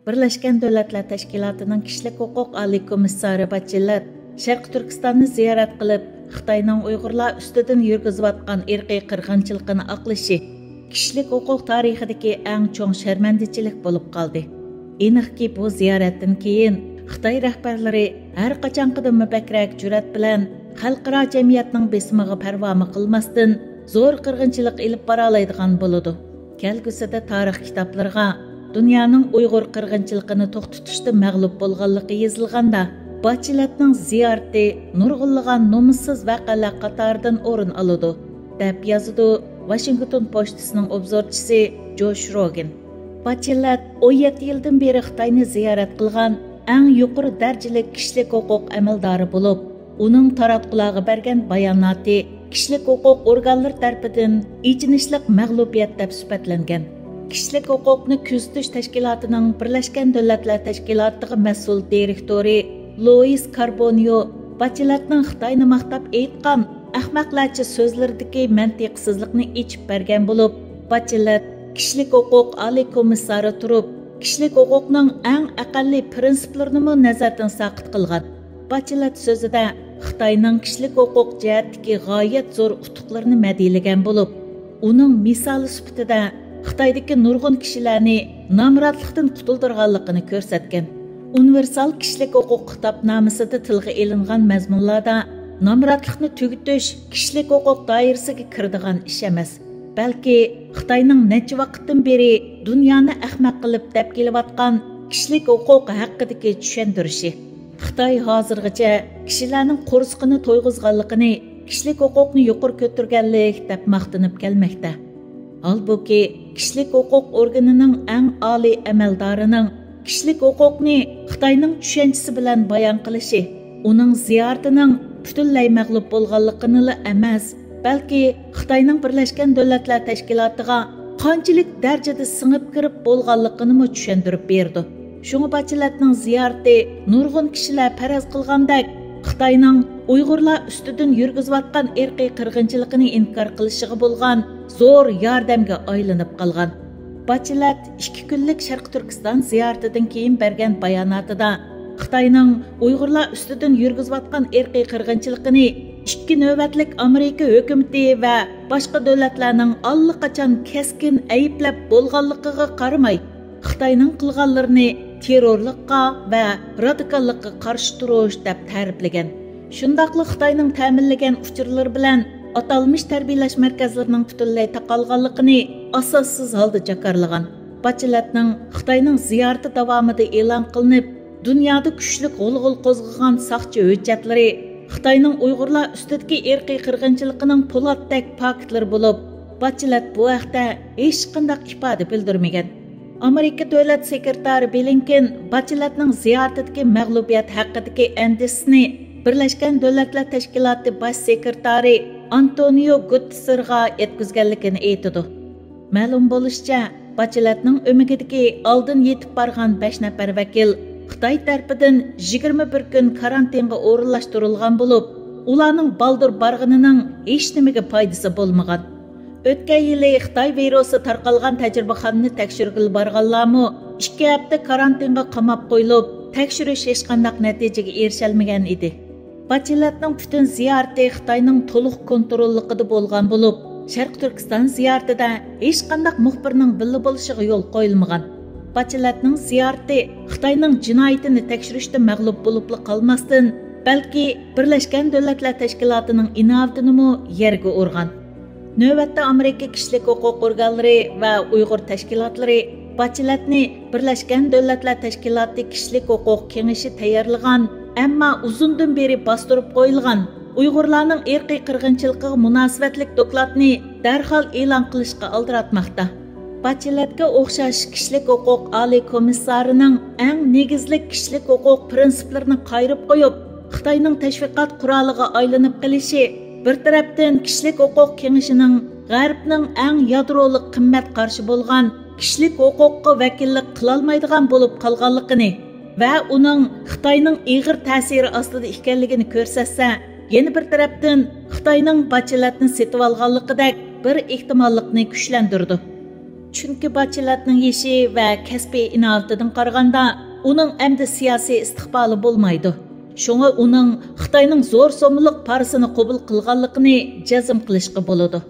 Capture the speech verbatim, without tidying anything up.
بىرلەشكەن دۆلەتلەر تەشكىلاتىنىڭ كىشىلىك ھوقۇق ئالىي كومىسسارى باچېلەت شەرقىي تۈركىستاننى زىيارەت قىلىپ، خىتاينىڭ ئۇيغۇرلار ئۈستىدىن يۈرگۈزۈۋاتقان ئىرقىي قىرغىنچىلىقىنى ئاقلىشى كىشىلىك ھوقۇق تارىخىدىكى ئەڭ چوڭ شەرمەندىچىلىك بولۇپ قالدى. ئېنىقكى، بۇ زىيارەتتىن كېيىن خىتاي رەھبەرلىرى ھەر قاچانقىدىنمۇ بەكرەك جۈرئەت بىلەن خەلقئارا جەمئىيەتنىڭ بېسىمىغا پەرۋامۇ قىلماستىن، زور قىرغىنچىلىق ئېلىپ بارالايدىغان بولىدۇ. كەلگۈسىدە تارىخ كىتابلىرىغا دۇنيانىڭ ئۇيغۇر قىرغىنچىلىقىنى توختىتىشتا مەغلۇپ بولغانلىقى يېزىلغاندا، باچېلەتنىڭ زىيارىتى نۇرغۇنلىغان نومۇسسىز ۋەقەلەر قاتارىدىن ئورۇن ئالىدۇ، دەپ يازىدۇ ۋاشىنگتون پوچتىسىنىڭ ئوبزورچىسى جوش روگېن. باچېلەت ئون يەتتە يىلدىن بېرى خىتاينى زىيارەت قىلغان ئەڭ يۇقىرى دەرىجىلىك كىشىلىك ھوقۇق ئەمەلدارى بولۇپ، ئۇنىڭ تاراتقۇلارغا بەرگەن باياناتى كىشىلىك ھوقۇق ئورگانلىرى تەرىپىدىن ئېچىنىشلىق مەغلۇبىيەت دەپ سۈپەتلەنگەن. كىشىلىك ھوقۇقنى كۆزىتىش تەشكىلاتىنىڭ بىرلەشكەن دۆلەتلەر تەشكىلاتىغا مەسئۇل دىرېكتورى لوئىس كاربونيو باچېلەتنىڭ خىتاينى ماختاپ ئېيتقان ئەخمەقلەرچە سۆزلىرىدىكى مەنتىقسىزلىقنى ئېچىپ بەرگەن بولۇپ، باچېلەت كىشىلىك ھوقۇق ئالىي كومىسسارى تۇرۇپ، كىشىلىك ھوقۇقنىڭ ئەڭ ئەقەللىي پىرىنسىپلىرىنىمۇ نەزەردىن ساقىت قىلغان. باچېلەت سۆزىدە خىتاينىڭ كىشىلىك ھوقۇق جەھەتتىكى غايەت زور ئۇتۇقلىرىنى مەدھىيلىگەن بولۇپ، ئۇنىڭ مىسالى سۈپىتىدە خىتايدىكى نۇرغۇن كىشىلەرنى نامراتلىقتىن قۇتۇلدۇرغانلىقىنى كۆرسەتكەن. ئۇنىۋېرسال كىشىلىك ھوقۇق خىتابنامىسىدە تىلغا ئېلىنغان مەزمۇنلاردا نامراتلىقنى تۈگىتىش كىشىلىك ھوقۇق دائىرىسىگە كىرىدىغان ئىش ئەمەس، بەلكى خىتاينىڭ نەچچە ۋاقىتتىن بېرى دۇنيانى ئەخمەق قىلىپ دەپ كېلىۋاتقان كىشىلىك ھوقۇق ھەققىدىكى چۈشەندۈرۈشى. خىتاي ھازىرغىچە كىشىلەرنىڭ قورسىقىنى تويغۇزغانلىقىنى، كىشىلىك ھوقۇقنى يۇقىرى كۆتۈرگەنلىك دەپ ماختىنىپ كەلمەكتە. ھالبۇكى، كىشىلىك ھوقۇق ئورگىنىنىڭ ئەڭ ئالىي ئەمەلدارىنىڭ كىشىلىك ھوقۇقنى خىتاينىڭ چۈشەنچىسى بىلەن بايان قىلىشى، ئۇنىڭ زىيارىتىنىڭ پۈتۈنلەي مەغلۇپ بولغانلىقىنىلا ئەمەس، بەلكى خىتاينىڭ بىرلەشكەن دۆلەتلەر تەشكىلاتىغا قانچىلىك دەرىجىدە سىڭىپ كىرىپ بولغانلىقىنىمۇ چۈشەندۈرۈپ بېرىدۇ. شۇڭا باچېلەتنىڭ زىيارىتى نۇرغۇن كىشىلەر پەرەز قىلغاندەك، خىتاينىڭ ئۇيغۇرلار ئۈستىدىن يۈرگۈزۈۋاتقان ئىرقىي قىرغىنچىلىقىنى ئىنكار قىلىشىغا بولغان زور ياردەمگە ئايلىنىپ قالغان. باچېلەت ئىككى كۈنلۈك شەرقىي تۈركىستان زىيارىتىدىن كېيىن بەرگەن باياناتىدا، خىتاينىڭ ئۇيغۇرلار ئۈستىدىن يۈرگۈزۈۋاتقان ئىرقىي قىرغىنچىلىقىنى ئىككى نۆۋەتلىك ئامېرىكا ھۆكۈمىتى ۋە باشقا دۆلەتلەرنىڭ ئاللىقاچان كەسكىن ئەيىبلەپ بولغانلىقىغا قارىماي، خىتاينىڭ قىلغانلىرىنى تېررورلۇققا ۋە رادىكاللىققا قارشى تۇرۇش دەپ تەرىپلىگەن. شۇنداقلا خىتاينىڭ تەمىنلىگەن ئۇچۇرلىرى بىلەن ئاتالمىش تەربىيەلەش مەركەزلىرىنىڭ پۈتۈنلەي تاقالغانلىقىنى ئاساسسىز ھالدا جاكارلىغان. باچېلەتنىڭ خىتاينىڭ زىيارىتى داۋامىدا ئېلان قىلىنىپ، دۇنيادا كۈچلۈك غۇلغۇلا قوزغىغان ساقچى ھۆججەتلىرى خىتاينىڭ ئۇيغۇرلار ئۈستىدىكى ئىرقىي قىرغىنچىلىقىنىڭ پولاتتەك پاكىتلىرى بولۇپ، باچېلەت بۇ ھەقتە ھېچقانداق ئىپادە بىلدۈرمىگەن. ئامېرىكا دۆلەت سېكرېتارى بلىنكېن باچېلەتنىڭ زىيارىتىدىكى مەغلۇبىيەت ھەققىدىكى ئەندىشىسىنى بىرلەشكەن دۆلەتلەر تەشكىلاتى باش سېكرېتارى ئانتونىيو گۇتتېسىرغا يەتكۈزگەنلىكىنى ئېيتىدۇ. مەلۇم بولۇشىچە، باچېلەتنىڭ ئۆمىكىدىكى ئالدىن يېتىپ بارغان بەش نەپەر ۋەكىل خىتاي تەرىپىدىن يىگىرمە بىر كۈن كارانتىنغا ئورۇنلاشتۇرۇلغان بولۇپ، ئۇلارنىڭ بالدۇر بارغىنىنىڭ ھېچنېمىگە پايدىسى بولمىغان. ئۆتكەن يىلى خىتاي ۋىرۇسى تارقالغان تەجرىبىخانىنى تەكشۈرگىلى بارغانلارمۇ ئىككى ھەپتە كارانتىنغا قاماپ قويۇلۇپ، تەكشۈرۈش ھېچقانداق نەتىجىگە ئېرىشەلمىگەن ئىدى. باچېلەتنىڭ پۈتۈن زىيارىتى خىتاينىڭ تولۇق كونتروللۇقىدا بولغان بولۇپ، شەرقىي تۈركىستان زىيارىتىدە ھېچقانداق مۇخبىرنىڭ بىللە بولۇشىغا يول قويۇلمىغان. باچېلەتنىڭ زىيارىتى خىتاينىڭ جىنايىتىنى تەكشۈرۈشتە مەغلۇپ بولۇپلا قالماستىن، بەلكى بىرلەشكەن دۆلەتلەر تەشكىلاتىنىڭ ئىناۋىتىنىمۇ يەرگە ئۇرغان. نۆۋەتتە ئامېرىكا كىشىلىك ھوقۇق ئورگانلىرى ۋە ئۇيغۇر تەشكىلاتلىرى باچېلەتنى بىرلەشكەن دۆلەتلەر تەشكىلاتى كىشىلىك ھوقۇق كېڭىشى تەييارلىغان، ئەمما ئۇزۇندىن بېرى باستۇرۇپ قويۇلغان ئۇيغۇرلارنىڭ ئىرقىي قىرغىنچىلىقىغا مۇناسىۋەتلىك دوكلاتنى دەرھال ئېلان قىلىشقا ئالدىراتماقتا. باچېلەتكە ئوخشاش كىشىلىك ھوقۇق ئالىي كومىسسارىنىڭ ئەڭ نېگىزلىك كىشىلىك ھوقۇق پىرىنسىپلىرىنى قايرىپ قويۇپ، خىتاينىڭ تەشۋىقات قورالىغا ئايلىنىپ قېلىشى بىر تەرەپتىن كىشىلىك ھوقۇق كېڭىشىنىڭ غەربنىڭ ئەڭ يادرولۇق قىممەت قارىشى بولغان كىشىلىك ھوقۇققا ۋەكىللىك قىلالمايدىغان بولۇپ قالغانلىقىنى ۋە ئۇنىڭ خىتاينىڭ ئېغىر تەسىرى ئاستىدا ئىكەنلىكىنى كۆرسەتسە، يەنە بىر تەرەپتىن خىتاينىڭ باچېلەتنى سېتىۋالغانلىقىدەك بىر ئېھتىماللىقنى كۈچلەندۈرىدۇ. چۈنكى باچېلەتنىڭ يېشى ۋە كەسپىي ئىناۋىتىدىن قارىغاندا، ئۇنىڭ ئەمدى سىياسىي ئىستىقبالى بولمايدۇ. شۇڭا ئۇنىڭ خىتاينىڭ زور سوممىلىق پارىسىنى قوبۇل قىلغانلىقىنى جەزم قىلىشقا بولىدۇ.